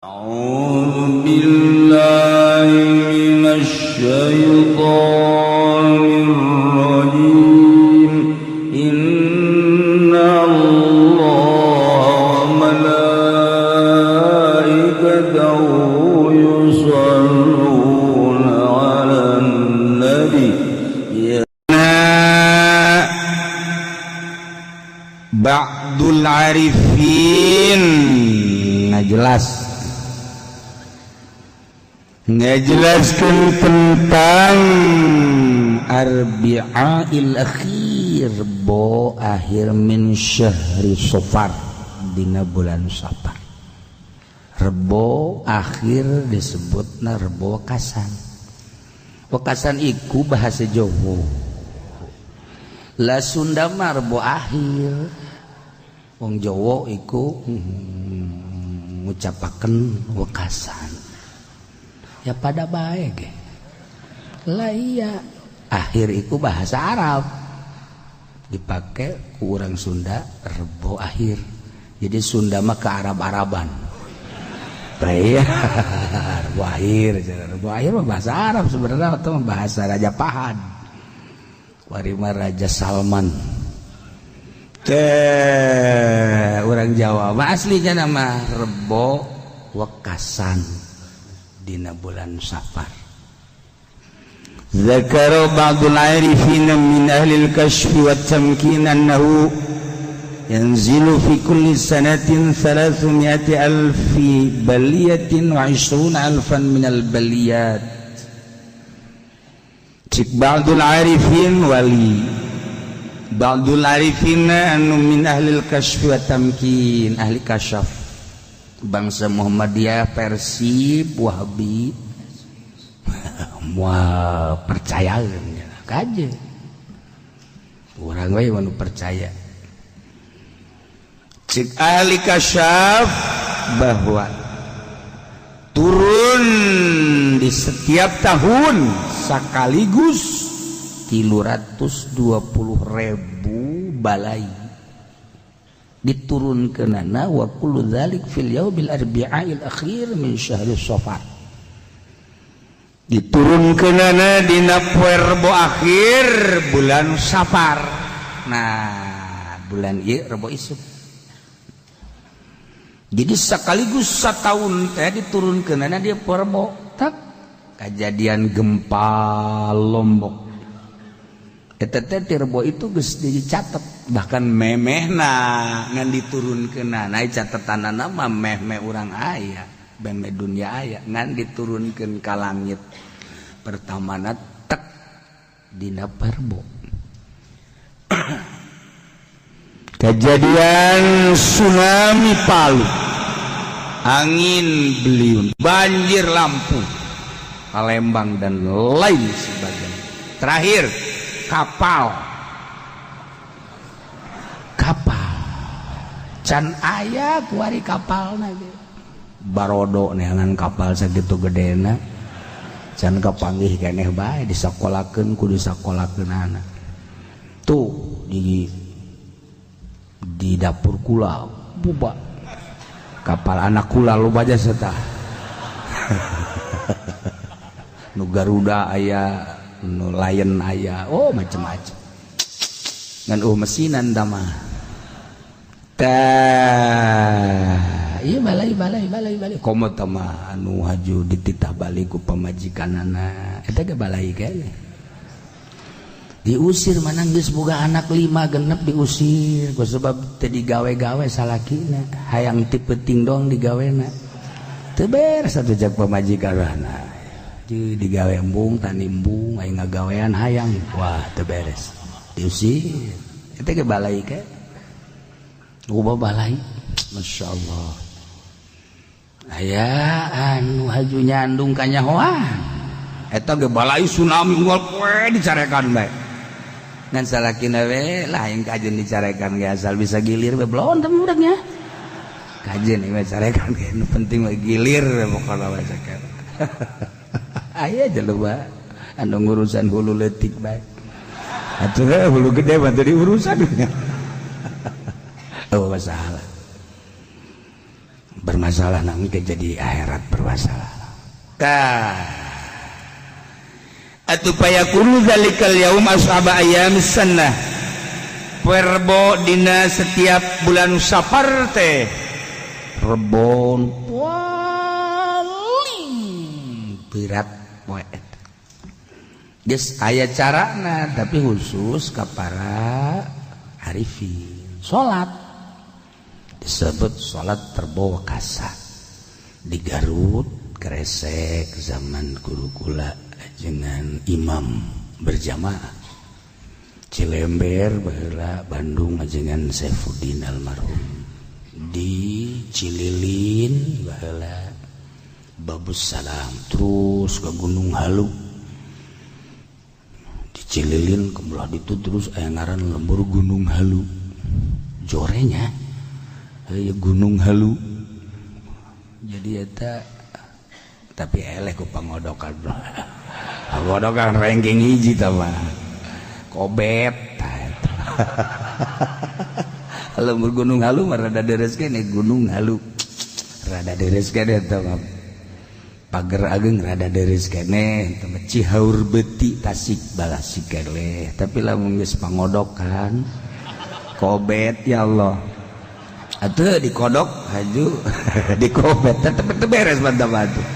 أعوذ بالله من الشيطان الرجيم. إن الله وملائكته يصلون على النبي. Ba'dul arifin. Nah, jelas ngajelaskan tentang arbi'ail akhir, bo akhir min syahri Safar, dina bulan Safar. Rebo akhir disebutna rebo wekasan. Wekasan iku bahasa Jawa lah, Sunda mah rebo akhir. Wong Jawa iku ngucapaken wekasan, ya pada baik lah. Iya, akhir itu bahasa Arab dipakai ku urang Sunda rebo akhir. Jadi Sunda mah ke Arab-Araban. Iya, rebo akhir, rebo akhir mah bahasa Arab sebenarnya atau bahasa Raja Fahad, warima Raja Salman teh. Orang Jawa mah aslinya nama rebo wekasan dina bulan Safar. Zakara ba'dul arifin min ahli al-kashf wa tamkin annahu yanzilu fi kulli sanatin 300 alfi baliyatin wa 20 alfan min al-baliyat. Cik ba'dul arifin, wali ba'dul arifin anu min ahli al-kashf wa tamkin, ahli kasyaf, bangsa Muhammadiyah versi Wahabi. Wah, percaya kaje orang we anu percaya. Cik ahli kasyaf bahwa turun di setiap tahun sekaligus 320.000 balai diturunkeunana, wa kullu dzalik fil yaumil arbi'il akhir min syahri Safar. Diturunkeunana dina poe Rebo akhir bulan Safar. Nah, bulan ieu Rebo isuk. Jadi sekaligus setahun teh diturunkeunana dia poe Rebo. Tak kejadian gempa Lombok eta teh ti Rebo itu geus dicatat, bahkan memehna ngan diturunkeunana. Catetanana mah meh-meh urang aya, meh dunia aya, ngan diturunkeun ka langit pertamana tek dina Rebo. Kejadian tsunami Palu, angin beliung, banjir Lampung, Palembang, dan lain sebagainya. Terakhir kapal, kapal can aya kuari kapal barodo neangan kapal segitu gedena can kapanggih keneh bae. Disakolakeun, kudu disakolakeun anak tuh di dapur kula buba kapal anak kula lu baca setah nu Garuda aya, nu Lion aya, oh macem-macem ngan mesinan tama tah. Iya, balai balai balai balai komo tama anu haju dititah balik ku pamajikanana, eta ge balai kene. Diusir mana geus boga anak lima genep, diusir ku sebab teu digawe-gawe salakina, hayang ti peuting dong digawena teu beres atuh. Jak pamajikanana di digawe embung, tani embung, aing ngagawean hayang, wah teu beres, diusir. Eta ge balai ke loba balai, Masya Allah. Aya anu haju nyandung kanyahoan, eta ge balai. Tsunami unggal poe dicarekan bae, ngan salakina we lain kajen dicarekan ge asal bisa gilir we belon teh budaknya. Kajen we carekan ge, nu penting we gilir we pokona we carekan. Aya jelema anu ngurusan hulu leutik bae atuh, hulu gede mah teu diurusan. Oh, masalah. Bermasalah nang jadi akhirat bermasalah. Tah. Atuh payakunu zalikal yaum ashaba ayyamis sunnah. Rebo dina setiap bulan Safar teh rebon paling berat poe eta. Geus aya carana tapi khusus ka para arifin. Salat disebut salat Rebo Wekasa di Garut Kresek zaman guru kula dengan imam berjamaah Cilember baheula Bandung ajengan Saifuddin almarhum di Cililin baheula Babus Salam terus ke Gunung Halu di Cililin ke belah ditu terus aya ngaran lembur Gunung Halu jorenya Gunung Halu jadi eta tapi eleh ku pangodokan pangodokan ranking hiji tah mah kobet lembur Gunung Halu mah rada deres keneh Gunung Halu rada deres keneh eta mah Pager Ageng rada deres keneh eta mah Cihaur Beuti Tasik Balasik eleh tapi lamun geus pangodokan kobet ya Allah atuh dikodok haju dikobet tetep teu beres mantap atuh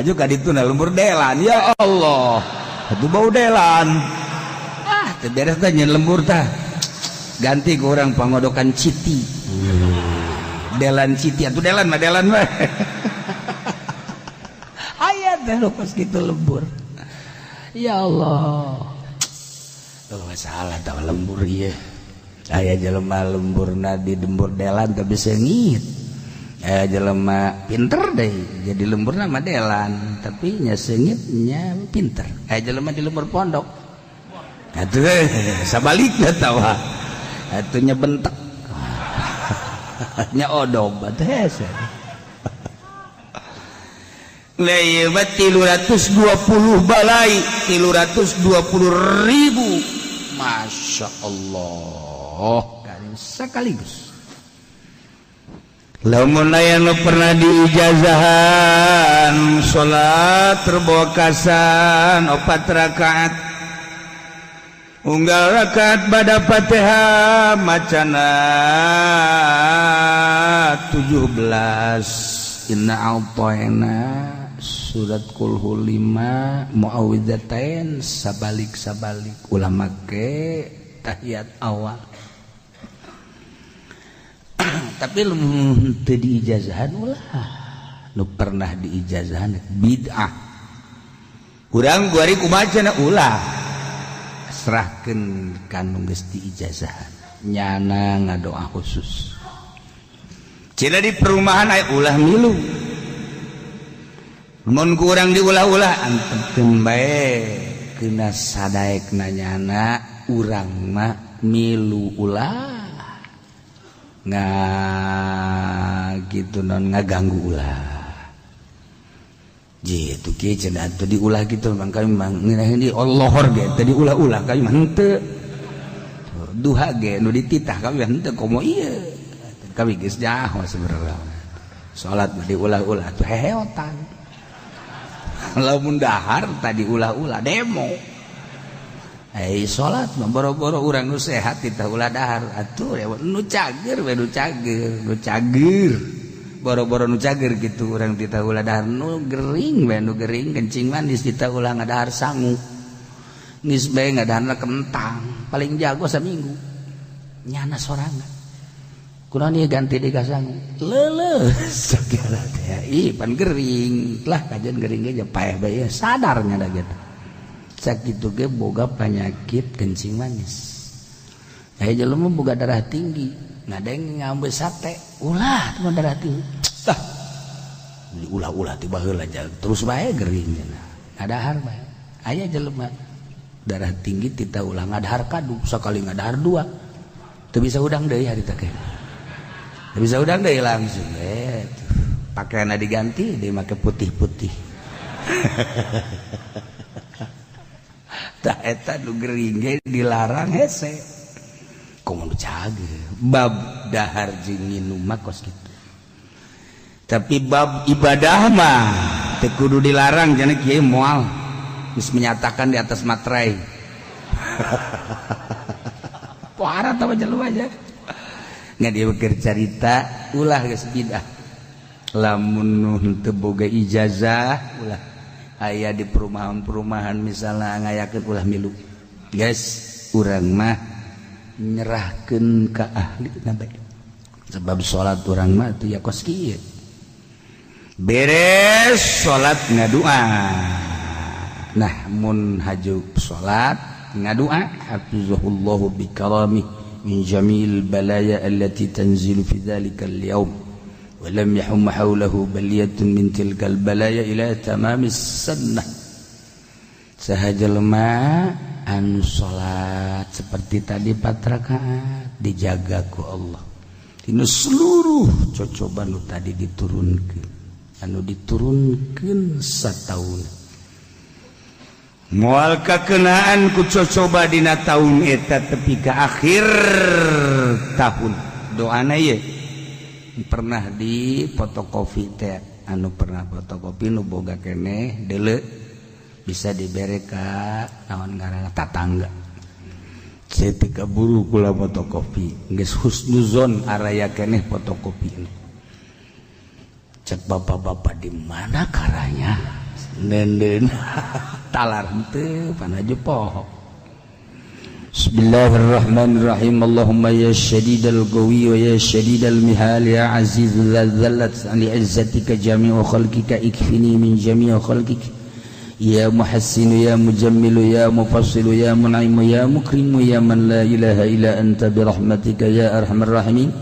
haju ka ditu na lembur delan ya Allah atuh bau delan ah teu beres teh nyeun lembur tah ganti ku urang pangodokan Citi delan Citi atuh delan mah delan mah aya teh nu pas kitu lembur ya Allah oh masalah tah lembur ieu aya jelema lemburna di lembur delan tapi seungit aya jelema pinter deh jadi lemburna mah delan tapi nya seungit nya pinter aya jelema di lembur pondok atuh sabalikna tawa atuh nya bentek nya odob atuh hese leuwih 320 balai 320.000 Masya Allah oh sekaligus lamun aya nu pernah diijazahan salat Rebo Wekasan 4 rakaat unggal rakaat bada Fatihah macana 17 inna a'tayna surat kulhu 5 muawwidzatain sabalik-sabalik ulah make tahiyat awal tapi lu teu diijazahan ulah nu pernah diijazahan bid'ah urang guari kumaha cenah ulah serahkeun ka nu geus diijazahan nyana ngadoa khusus cenah di perumahan aya ulah milu mun ku urang diulah-ulah antepkeun bae keuna sadaekna nyana urang mah milu ulah nggak gitu non ngaganggu ulah jitu kieu cenah atuh diulah gitu mang kami mah ngeunaheun di Allahor ge teu diulah-ulah kami mah henteu duha ge nu dititah kami mah henteu komo ieu kami geus nyaho sebenarnya salat mah diulah-ulah tuh heheotan lamun dahar tadi ulah-ulah demo salat mah boro-boro urang nu sehat titah ulah dahar atuh nu cager we nu cager nu cager boro-boro nu cager gitu urang titah ulah dahar nu gering we nu gering kencing manis titah ulah ngadahar sangu geus bae ngadaharna kentang paling jago saminggu nyana sorangan kunaon ieu ganti deui ka sangu leuleus segala teh ih pan gering lah kajian gering ge paeh bae sadar nya da gitu sakitu ge boga penyakit kencing manis aya jelema boga darah tinggi ngadeng ngambil sate ulah teman darah tinggi tah diulah-ulah ti baheula terus bae gering cenah ngadahar bae aya jelema darah tinggi tita ulah ngadahar kadu sakali ngadahar dua teu bisa hudang deui harita teh teu bisa hudang deui langsung pakaianna diganti deui make putih-putih tah eta nu gering ge dilarang hese komo nu cager bab dahar jeung nginum mah kos kitu. Tapi bab ibadah mah teu kudu dilarang, jane kiai moal geus menyatakan di atas materai. Pohara tah jelema aja. Nggak dia keur carita ulah geus bidah. Lamun teu boga ijazah ulah aya di perumahan-perumahan misalnya ngayakeun ulah milu. Guys, urang mah nyerahkeun ka ahli bae. Sebab salat urang mah teu ya kos kieu. Beres salat ngadua. Nah, mun haju salat ngadua hafizahullahu bikarami min jamil balaya allati tanzilu fi dzalikal yaum wa lam yahum hawlahu baliyatun min tilkal balaya ila tamamis sunnah. Saha jelema anu salat seperti tadi 4 rakaat dijaga ku Allah. Dina seluruh cocoban nu tadi diturunkeun, anu diturunkeun sataun. Moal kakenaan ku cocoba dina taun eta tepi ka akhir tahun. Doana ye pernah di fotokopi teh, anu pernah fotokopi nu boga keneh deuleu bisa dibere ka naon ngaranna tatangga. Saya buru kula fotokopi geus husnuzon araya keneh fotokopi. Cek bapak-bapak di mana karanya nenden talar henteu panaju poho. Bismillahirrahmanirrahim. Allahumma ya syadidal qawi wa ya syadidal mihal ya aziz dzallat li izzatika jami'u khalqika ikfini min jami'i khalqika ya muhassin ya mujammilu ya mufassilu ya mun'imu ya mukrimu ya man la ilaha illa anta bi rahmatika ya arhamar rahimin.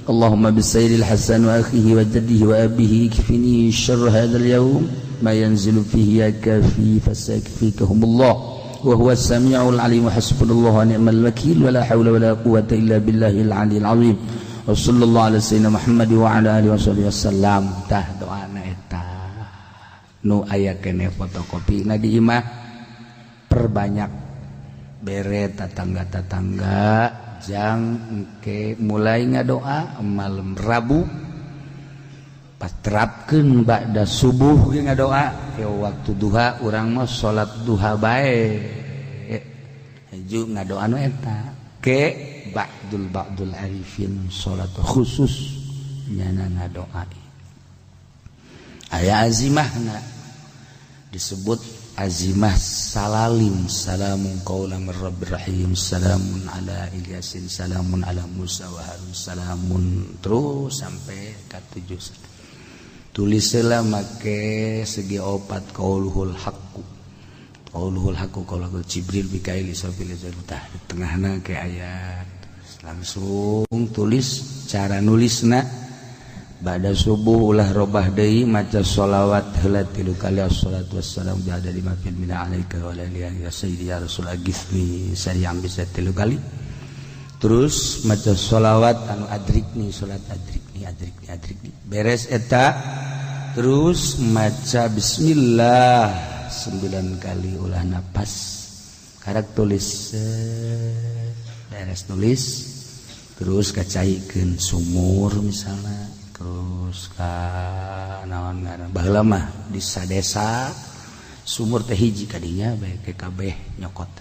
Allahumma bisayyidil hasan wa akhihi wa jaddihi wa abihi ikfini syarr hadzal yaum ma yanzilu fihi ya kafi fasakfikahumullah wa huwa as-sami'ul alim. Hasbunallahu wa ni'mal wakil wa la hawla wa la quwwata illa billahil aliyil azim. Wa sallallahu ala sayyidina Muhammad wa ala alihi washabihi wasallam. Tah doana eta nu aya keneh fotokopi na di imah perbanyak bere tetangga-tetangga jang engke mulai ngadoa malam Rabu patrapkeun ba'da subuh ge ngadoa ke waktu duha urang mah salat duha bae haju ngadoa nu eta ke ba'dul arifin salat khusus nyana ngadoa aya azimahna disebut azimah salalim. Salamun qaulan mir rabbir rahim, salamun ala Ilyasin, salamun ala Musa wa Harun, salamun terus sampai ka 7. Tulislah make segi opat qauluhul haqqu. Qauluhul haqqu qaulul Jibril Mikail Israfil tah di tengahna ke ayat. Langsung tulis cara nulisna. Ba'da subuh ulah robah deui maca sholawat heula 3 kali assalatu wassalamu bi lima fil mina alaika wa ala alihi ya sayyidi ya rasul agithni sari'an bisa 3 kali. Terus maca sholawat anu adrikni salat adrikni adrikni adrikni beres eta terus maca bismillah 9 kali ulah napas karak tulis beres nulis terus kacaikeun sumur misalnya terus ka naon ngaran baheula mah di sadesa sumur teh hiji kadinya bae kabeh nyokot.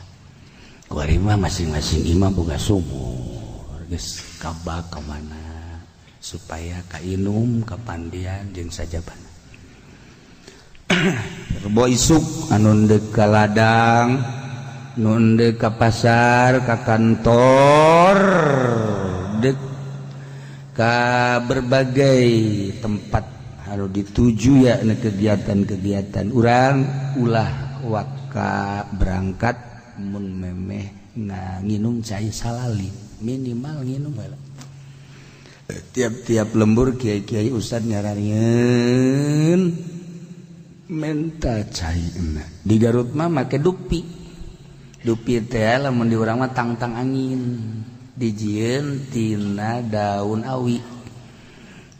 Kuari mah masing-masing imah boga sumur geus kabak ka mana supaya kainum kapandian jeung sajabana. Rebo isuk anu deuk ka ladang, nu deuk ka pasar, ka kantor, deuk ka berbagai tempat harus dituju ya kegiatan-kegiatan urang ulah waka berangkat mun memeh nginum cai salali minimal nginum heula. Tiap-tiap lembur kiai-kiai ustad nyaranieun menta cai di Garut mah make dupi. Dupi teh lamun di urang mah tangtang angin dijieun tina daun awi.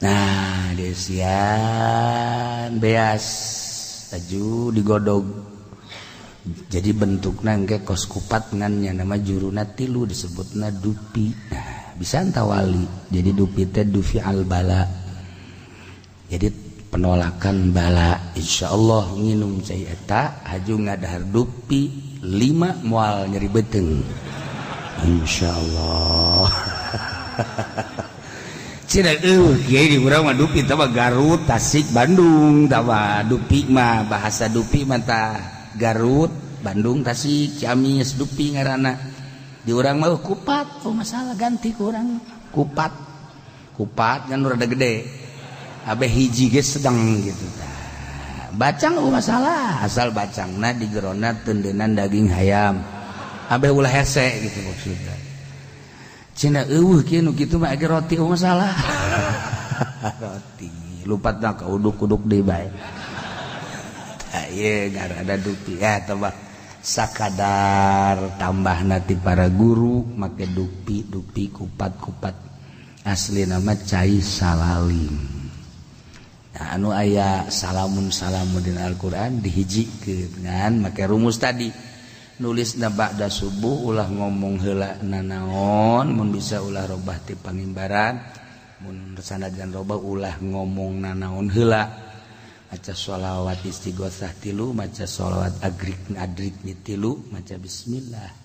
Nah, desian beas aju digodog. Jadi bentukna engke kos kupat ngan nya nama juruna tilu disebutna dupi. Nah, bisa tawali. Jadi dupi teh dufi al bala. Jadi penolakan bala insyaallah nginum cai eta haju ngadahar dupi 5 moal nyeri beuteung insyaallah. Cina kiai di urang mah dupi tah mah Garut, Tasik, Bandung tah mah dupi mah bahasa dupi mah tah Garut, Bandung, Tasik, Ciamis dupi ngaranna. Di urang mah kupat, oh masalah ganti ku urang kupat. Kupat kan rada gede. Abe hiji ge sedang gitu tah. Bacang oh masalah, asal bacangna di jerona tendenan daging hayam. Abe ulah hese gitu maksudna. Cina eueuh kieu nu kitu mah age roti oh masalah. Roti lupatna ka uduk-uduk deui bae. Tah ieu ngaranna dupi ya tah sakadar tambahna ti para guru make dupi dupi kupat-kupat asli nama cai salalim. Nah, anu aya salamun salamun dina Al-Qur'an dihijikeun ngan make rumus tadi nulisna ba'da subuh ulah ngomong heula nanaon mun bisa ulah robah ti pangimbaran mun sanajan robah ulah ngomong nanaon heula maca sholawat istighosah 3 maca sholawat agrik adrik 3 maca bismillah.